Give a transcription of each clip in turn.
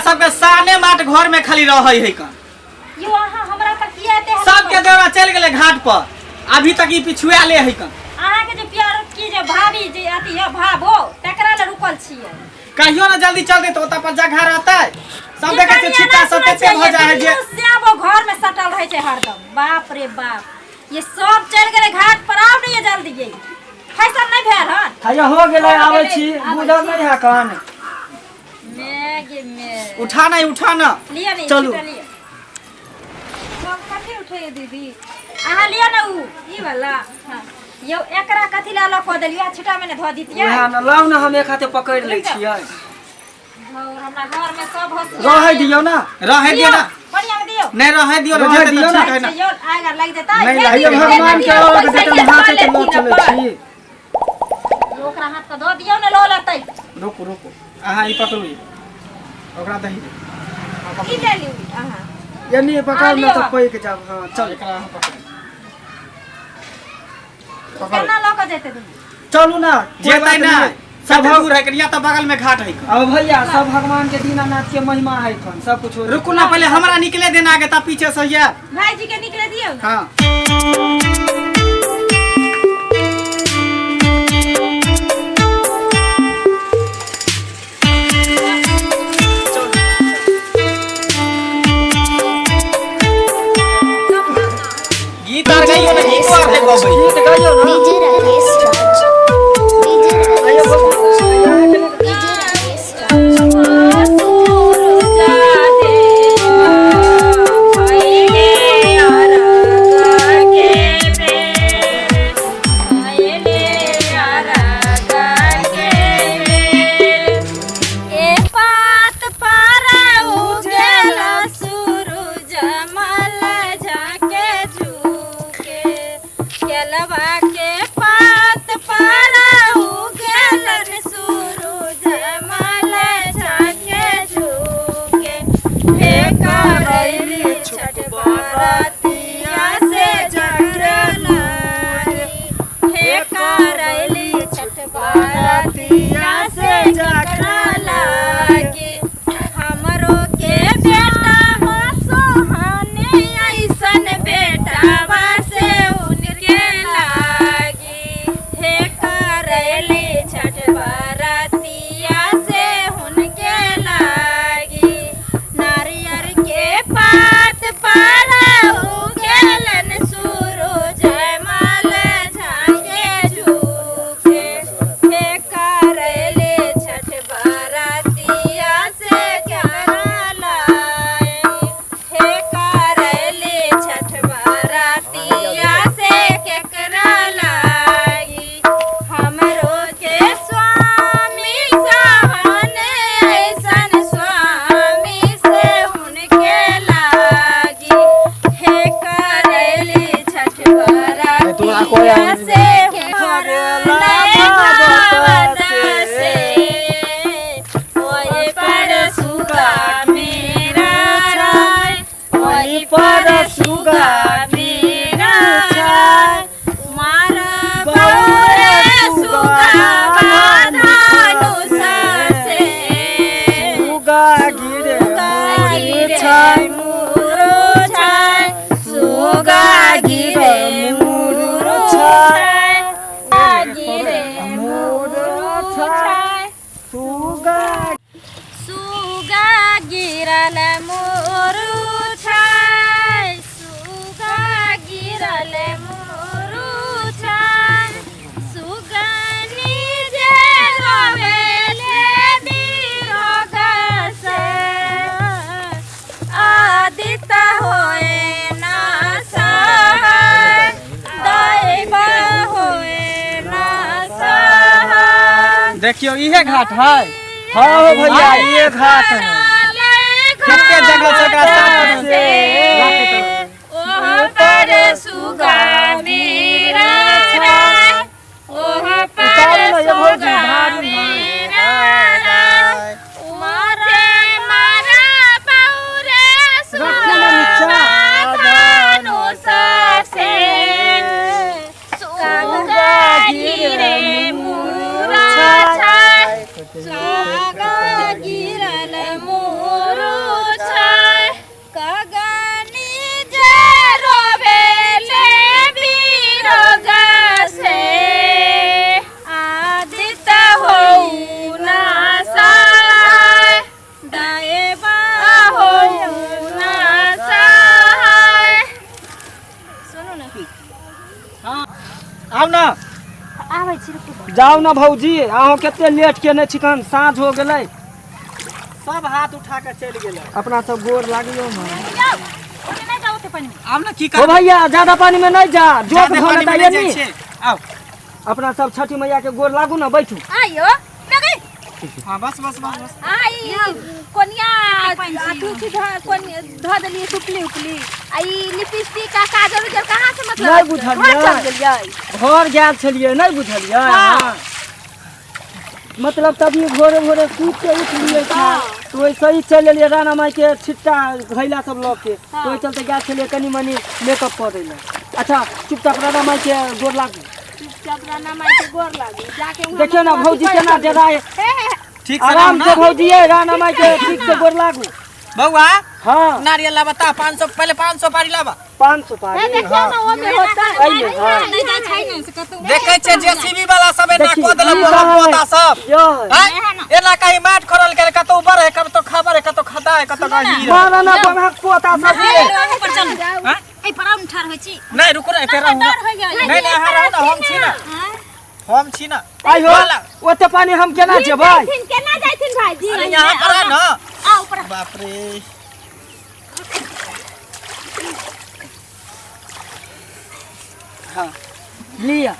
सबके साने माट घर में खाली रहै है कन। यो अहाँ हमरा पर किया एते हल्ला सबके देवरा चलि गेलै घाट पर, अभी तक ई पिछुआले है कन। अहाँ के जे प्यार की जे भाभी जे अथी है भाभो तकरा ले रुकल छियै। कहियो ना जल्दी चल दे तो ओतऽ पर जगह रहतै। सब देखै छियै छिट्टा सब तते भऽ जाइ है जे श्यामो घर में सटल रहै छै हरदम। बाप रे बाप, ये सब चलि गेलै घाट पर, आउ ने ये जल्दी, ये फैशन नहि भेल हन। हैया हो गेलै, आबै छी, बुझल नहि है कन। मे गे मे उठा ना, उठा ना, लिअ ने, चलू। छिट्टा लिअ। कथी उठैए दीदी? अहाँ लिअ ने उ ई वाला। हाँ। यौ एकरा कथी लए अलग कऽ देलियै? छिट्टा में ने धऽ दितियै। उएह ने, लाउ ने, हम एक हाथे पकड़ि लै छियै। और हमरा घर में सब होशियार। रहै दियौ ने, रहै दियौ ने, बढ़िया में दियौ। नहीं रहै दियौ ने, रहै जेतै तऽ दियौ ने। ठीक है ना। यौ आग लागि जेतै। नहीं हे लागि दीदी, जेतै। हे भगवान दीदी, के अलग पैसा जेतै, के हाथे लऽ के लऽ लेथिन चलै अपन। छी। ओकरा हाथ के दऽ दियौ ने, लऽ लेतै। रुकू रुकू, अहाँ ई पकड़ू, ई ओकरा दही दे। की ले लिउ अहाँ? एनी पकड़ ने तऽ पैक जाब। हाँ चल, एकरा अहाँ पकड़ू, पकड़ू। केना लऽ कऽ जेतै दीदी? चलू ना, जेतै ना, सब सब दूर है कनिया, तऽ बगल में घाट है। अब भैया सब भगवान के दीनानाथ के महिमा है खन, सब कुछ हो। रुकू ना, पहले हमरा निकले देना आगे, तब पीछे से ये भाईजी के निकले दियौ ने। हाँ गीत आर गाइयो ना, गीत आर है गबै। गीत गाइयो ना। DJ Rakesh Raj, DJ Rakesh Raj, DJ Rakesh Raj. के पात पर उगेलन सूरज मल झाके झुके, हे करैली छठ बरतिया से जगरलानी, हे करैली छठ बरतिया से जगरलागी। हमरो के बेटा हो सोहाने, ऐसन बेटा से उनके लागी, हे करैली छठ बरतिया से उनके लागी। नारियर के पात पर उगेलन सूरज मल झाके झुके, हे करैली छठ बरतिया से केकरा लाई, हे करैली छठ बरतिया से केकरा लाई। हमरो के स्वामी सहाने, ऐसन स्वामी से उनके लागी, हे करैली छठ बरतिया से से, ओहि पर सुगा मेरा राय, ओहि पर सुगा मेरा राय, मार बौरे सुगा बाधानु से, सुगा गिरे सुगा गिरे मुरो छाय, सुगा गिरे मुरो छाय, गिरे मुरो छाय, सुगा सुगा गिरल मोरू छाय, सुगा गिरल मोरू छाय, सुगनी जे रोवेले बिरोग से, आदित होए ना सहाय, दैव होए ना सहाय। देखियो इहे घाट है। हाँ हो भैया, ये घाट है। कते जगह से एकरा साफ से, ओह पर सुगा मेरा राय, ओह पर उतारू ना ये भौजी, सुगा भारी मेरा राय, मारे मारा पौरे रखू ना नीचा। सुगा से, सुगा गिरे मुरा छाय, सुगा गिरल मोर आउ ना। आबै छी, रुकू। जाउ ना भौजी, अहाँ कते लेट केने छी, कन साँझ हो गेलै। सब हाथ उठा के चलि गेलै। अपना सब गोर लागियो ना। जाउ, ओने नहि जाउ ओते पानि में। आब ना की ओ करबै? भैया ज्यादा पानी में नहीं जा, जोक जादे भऽ पानी में लेता नहि जाइ ये। छियै। आउ। अपना सब छठी मैया के गोर लागू ना, बैठू। आइयो लगे। हाँ, बस बस बस बस। आई कोनिया अथु छी कोनिया धऽ देलियै सुपली उपली, आ ई लिपस्टिक आ काजल उजल कहाँ से मतलब नहि बुझलियै। घर चल गेलियै? घर गेल छलियै, नहि बुझलियै? हाँ। मतलब तभी भोरे भोरे सूत के उठलियै तो वैसे ही चलि एलियै राणा माई के छिट्टा घैला सब लऽ के, तो ओहि चलते गेल छलियै कनि मनि मेकअप करै लए। अच्छा चुपचाप राणा माई के गोर लागू। चुपचाप राणा माई के गोर लागू जाके वहाँ। देखियौ ना मतलब भौजी अथी केना कर डेराय। हे हे। ठीक से आराम रहू से ना। भौजी, ये राणा माई के ठीक से गोर लागू। बौआ। हाँ। नारियल लाबा ता 500, पहले 500 पारी लाबा। 500 पारी। हे देखियौ ना, ओमे होता। अइले, हाँ। नहि जाइ छै ने से कतौ। देखै छियै जेसीबी वाला सब एना देखी, कऽ देलक ई पोता कहाँ है? पोता सब। यो है। हैं? एना कहीं माटि खड़ल गेल, कतौ ऊपर है, कतौ खबर है, कतौ खदा है, कतौ गहीर है। मारा ना बन्हक पोता सब के। एहि पर चलू। हैं? एहि पर आउ ने, ठाढ़ होइ छी। नहीं रुकू ना, एते रहू ना। डर होइया। नहीं नहीं, अहाँ रहू ना, हम छी ना, हम छी ना। आइयो वाला। ओते पानी हम केना जेबै? जाइथिन केना जाइथिन भाईजी? अरे यहाँ पर आ ना। आउ ऊपर। बाप रे। हाँ। लिअ।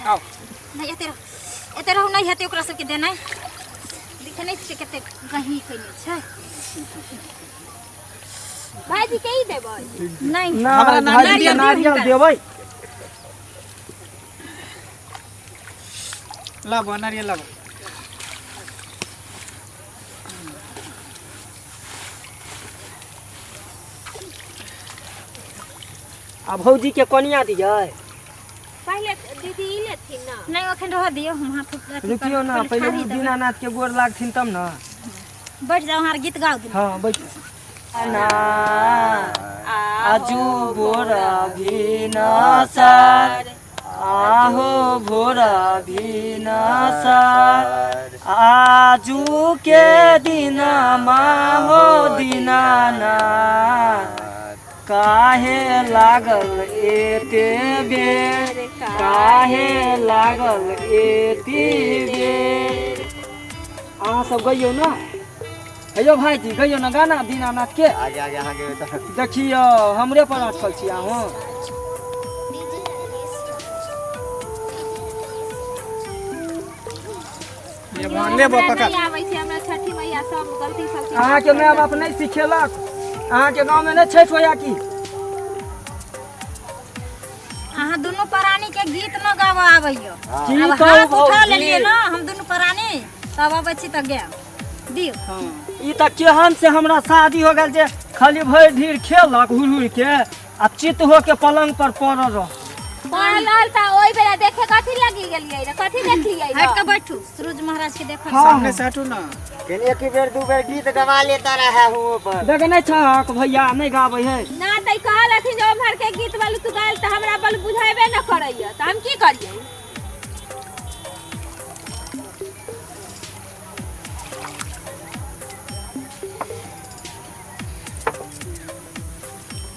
आओ। नहि, एते रहू, एते रहू, नहि हेतै ओकरा सबके देनाइ। देखे नहि छियै कते गहीँ कयने छै। भाईजी के ई देबै? नहि। ना। हमरा भाईजी के नारियल नारियल देबै। लाबो नारियल लाबो। आ भौजी के कोनिया दियै? पहिले दीदी ई लेथिन ना। नहि, एखन रहऽ दियौ, हम हाथ अथी करब। रुकियौ ना, पहिले ठाढ़ी उ देबै। दीनानाथ के गोर लागथिन तब ना। बैठ जाउ, अहाँ गीत गाउ दिनू। हाँ बैठ ना। आजू भोर भिनसर, आहो भोर भिनसर, आजू के दिनमा हो दीनानाथ, काहे लागल एते बेर, काहे लागल एते बेर। अहाँ सब गइयौ ना। हेयौ भाईजी, गइयौ ना गाना दीनानाथ के। आगे आगे अहाँ के तऽ देखियौ हमरे पर अटकल छी अहूँ। DJ Rakesh Raj. लेबो पकड़। नहि आबै छै हमरा छठी मैया, सब गलती सब। अहाँके माय बाप नहि सिखेलक? अहाँके गाँवमे नहि छठि होइया की? अहाँ दुनू प्राणी के गीत न गाबऽ आबैयो। की आब कहू हाथ उठा भौजी? लेलियै ना हम दुनू प्राणी, तब अबै छी तऽ गायब दियौ। ई तऽ केहन से हमरा शादी हो गेल जे खाली भरि ढीर खेलक हुर हुर के आ चित हो के पलंग पर पड़ल रह। पड़ल तऽ ओहि बेरा देखे कथी लगी गेलियै रे? कथी देखलियै? हटि कऽ बैठू, सूरज महाराज के देखऽ। हाँ। सामने से हटू ना। कनि एक बेर दू बेर गीत गवा लेता रहे हुओं पर। देखे नहि छहक भैया नहि गाबै है। ना तऽ ई कहलथिन जे ओम्हर के गीत वालू तू गायल तऽ हमरा बल बुझेबे न करैया, तऽ हम की करियै?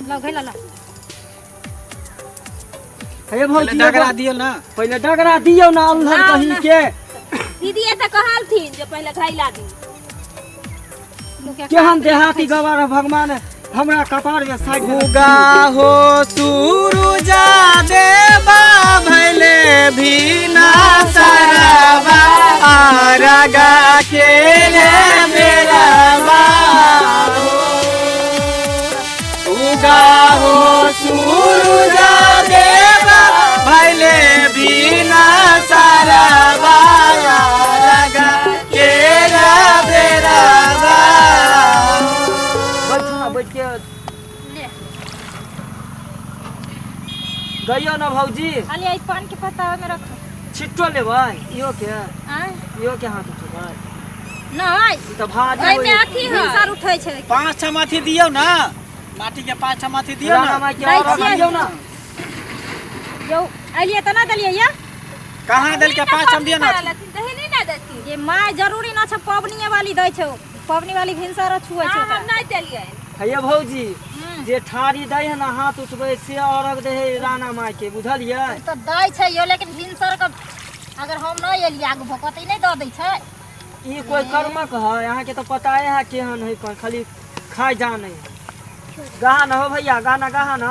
लौ घैला लौ। हे भौजी, पहिले डगरा दियौ ना। पहिले डगरा दियौ ना अल्हड़ लाउ कहीं ना। के। दीदी तऽ कहलथिन जे पहिले घैला दी। लोक केहन देहाती गवार, भगवान हमरा कपार में साइड। उगा हो सूरुजा देवा भैले भीना सरवा, आरगा के रे बेरवा। उगा हो सूरुजा देवा भैले भीना सरवा, आरगा के रे बेरवा। बैठू ना, बैठ के ले। गइयो ना भौजी। खाली एहि पान के पत्ता ओहिमे रखो। छिट्टो लेबै इहो के? आँय? इहो के हाथ उठेबै? नहि। ई तऽ भारी ओहिमे होय। अथी है। भिनसर उठै छै। पाँच ठम अथी दियौ ना, माटी के पाँच ठम अथी दियौ राणा ना। माई के दै अर्घ छियै। दियौ ना। यौ, एलियै तऽ नहि देलियै या। कहाँ देलकै? पाँच ठम दियौ ना। कहलथिन तऽ हेनी ना देथिन। ये my, जरूरी न छै पबनिये वाली दै छै, पबनी वाली भिनसर छुए छै ना, ओकरा। हम नहि देलियै। हे भौजी, जे ठाड़ी दै है ना हाथ उठबै से अर्घ दै है राणा माय के, बुझलियै? तऽ दै छै यौ, लेकिन भिनसर के अगर हम नहि एलियै आगू भऽ कऽ तऽ ई नहि दऽ दै छै। ई कोई कर्मक है? अहाँके तऽ पताए है केहन है, कोन खाली खाय जाने है। गाहा न हो भैया, गाना गाहा न।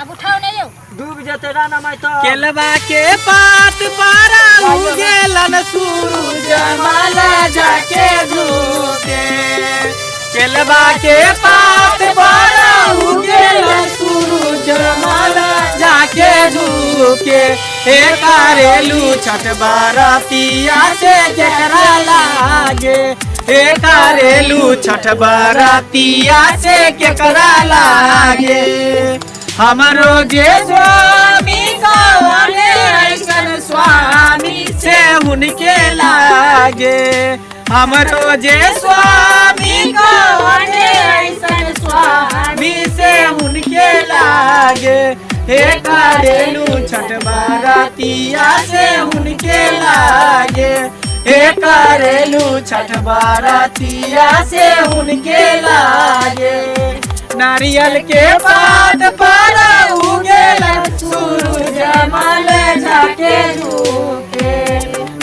आब उठाउ ने यौ। डूब जेतै राणा माय तऽ। केलवा के पात पारा उगेलन सूरज माला जाके झुके, केलवा के पात पारा उगेलन सूरज माला जाके झुके, हे कारेलू छठ बारतिया से जेकरा लागे, हे कारेलू छठ बारतिया से केकरा लागे, हमरो जे स्वामी कवने ऐसन स्वामी से उनके लागे, हमरो जे स्वामी कवने ऐसन स्वामी से उनके लागे, हे कारेलू छठ बारतिया से उनके लागे, हे कारेलू छठ बारतिया से उनके लागे, नारियल के पात पर उगेला सूरज मल जाके झुके,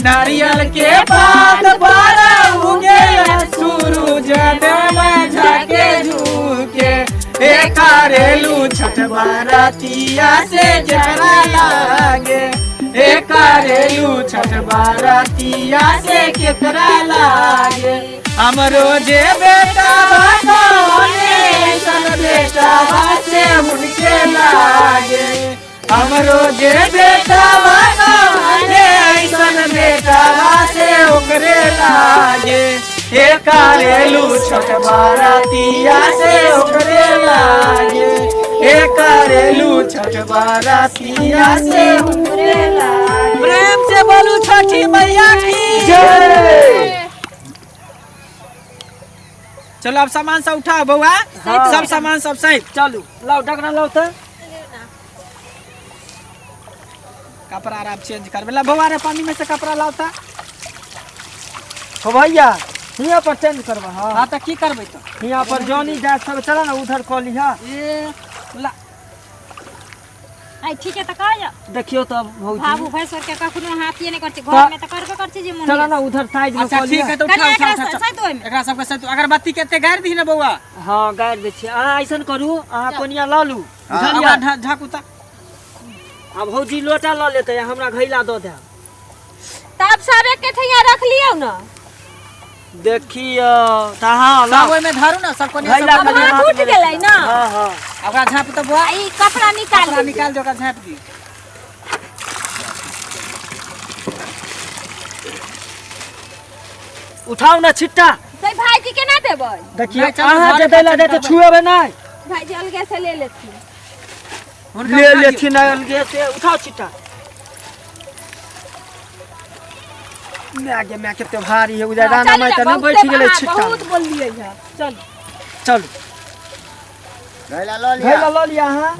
नारियल के पात पर उगेला सूरज मल जाके झुके, हे कारेलू छठ बारतिया से जेकरा लागे, हे कारेलू छठ बारतिया से केकरा लागे, हमरो जे बेटा बाने ऐसन बेटा से उनके लागे, हमरो जे बेटा बाने ऐसन बेटा से ओकरे लागे, हे कारेलू छठ बारतिया से ओकरे लागे, हे कारेलू छठ बारतिया से ओकरे लागे। प्रेम से बोलू छठी मैया की जय। चलो अब सामान सब उठाओ बउआ, हाँ। सब सामान सब सहित। चलू लाओ डगरा लाओ तऽ। कपड़ा आर अब चेंज करबे ला बउआ रे, पानी में से कपड़ा लाओ ता। हो भैया हियाँ पर चेंज करबा। हाँ हाँ तऽ की करबै तऽ? हियाँ पर जनी जाय सब, चला ना उधर कऽ लिहा। ए ला आई ठीक है तऽ कह देखियो तब भौजी। बाबू भैंसुर के कखनो हाथिए नहि करै छै, घर में तऽ करबे करै छै जे मोन। चला ना उधर साइड में अच्छा कऽ ठीक लिहा। है तऽ कनिया उठा उठा एकरा उठा सैत ओहिमे। एकरा सबके सैत अगरबत्ती के एते गारि दही ने बउआ। हाँ गारि दै छियै। अहाँ ऐसन करू, अहाँ कोनिया लऽ लू, हाँ, बुझलियै? ओकरा ढाकू तऽ। आ भौजी लोटा लऽ लेतै, हमरा घैला दऽ देब। तब सब एके ठैया रख लियौ ना। देखियौ तऽ हाँ सब लाउ। ओहिमे धरू ना, सब कोनिया घैला सब खाली हाथ हाथ उठ में गेलै ना। हाँ हाँ। ओकरा झाँप तऽ बउआ। आ ई कपड़ा निकाल कपड़ा दियौ। निकाल दे, ओकरा झाँप दी। उठाउ ना छिट्टा। तो भाईजी के ना देबै? देखियौ नहीं, चलू, अहाँ घरे जे दै ला पर देतै चलबै। छुएबै नहि। भाईजी अलगे से ले लेथिन। हुनका ले उठा दियौ। लेथिन अलगे से। उठाउ छिट्टा। माय गे माय कते भारी है, उधर राणा माय तऽ नहि बैठ गेलै छिट्टा। बहुत बोललियै है, चल चलू घैला लऽ लिअ। घैला लऽ लिअ अहाँ।